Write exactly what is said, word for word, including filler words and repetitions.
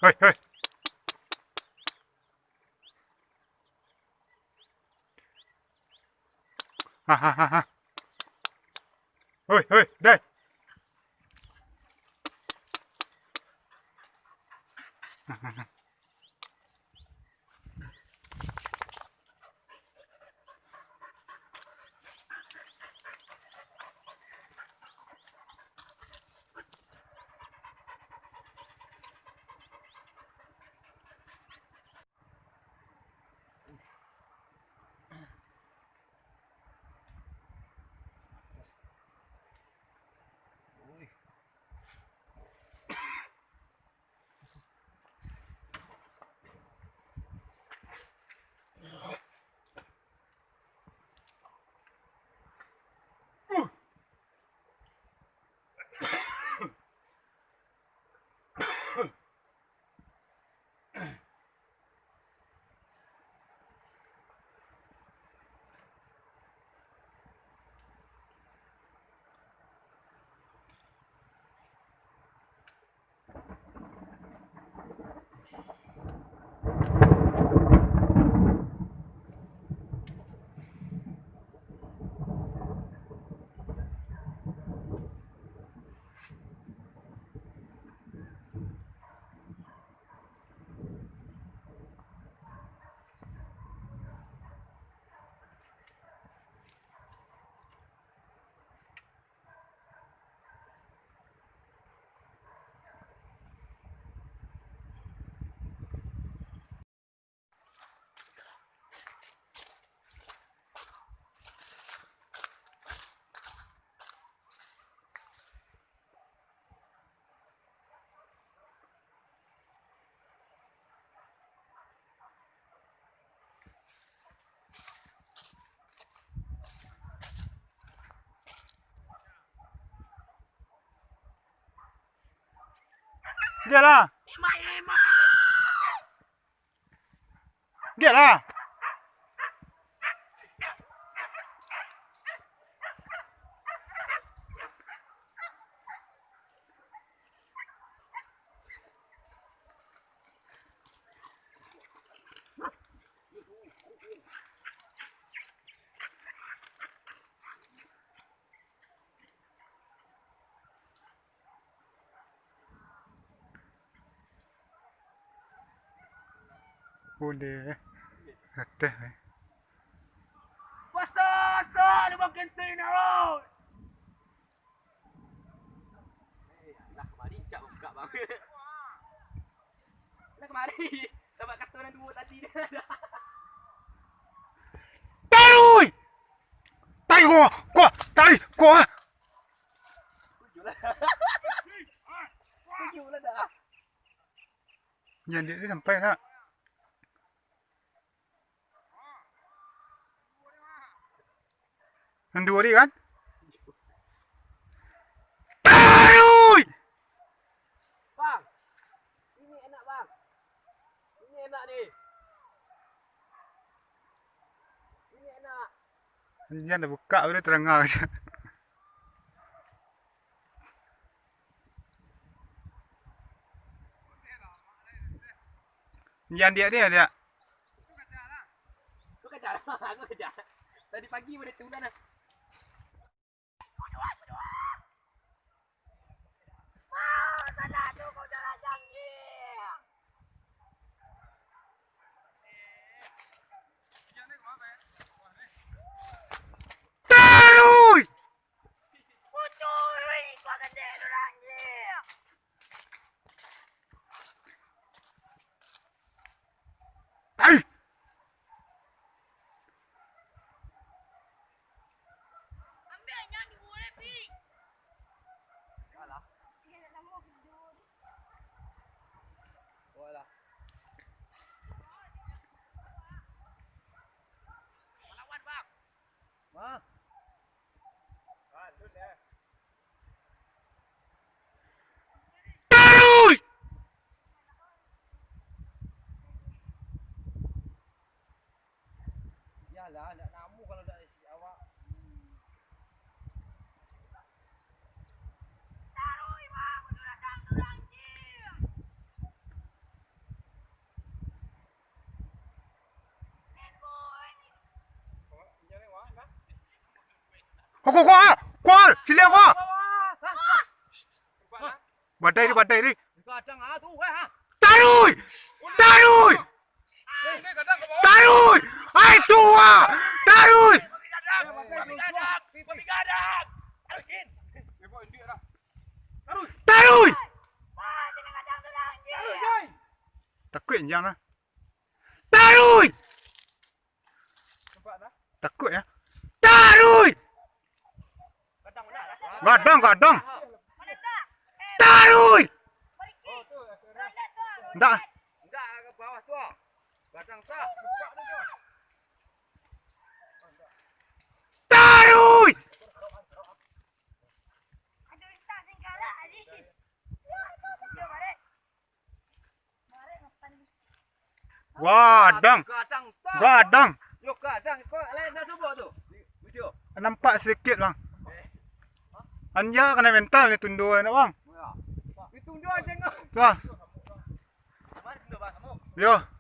Hoi, hoi. Ha, ha, ha, ha. Hoi, hoi, dai. Gialah. Gialah. Udah, ateh, eh. Puasa, puasa, lubang kenteng, oi. Eh, alah, kamari cak buka, Bang. Alah, kamari. Dapat kato nan duo tadi. Taruih! Taruih ko, ko, taruih ko. Tujuh lah. Tujuh lah dah. Jan dia sampai nak. Nan duo tadi kan? Taruih! Bang, ini enak, Bang. Ini enak ni. Ini enak. Jan dah buka, udah terang aja. Jan dia, dia, dia. Aku kejar, aku kejar. Tadi pagi udah tunda dah. Taruih! Ai! Ambiak nyan duo deh, Pi. Alah. Alah. Malawan, Bang. Mah. Taruih! Iyalah, ndak namuah kalau ndak isi awak. Taruih, Bang, udah datang tu, anjing. Kok, kok, kok, ah! Kok, ah! Siliang, kok! Badai di, badai di. Taruih! Taruih! Taruih! Ai, tua! Taruih! Taruih! Takuik anjiang lah. Taruih! Takuik, yo. Taruih! Gadang, gadang. Taruih! Ndak. Taruih! Gadang. Gadang. Yo gadang, kok lain dah sobok tu. Video. Nampak sedikit, Bang. Anjiang kanai mental ni tundo ni, Bang. Yo. Yo.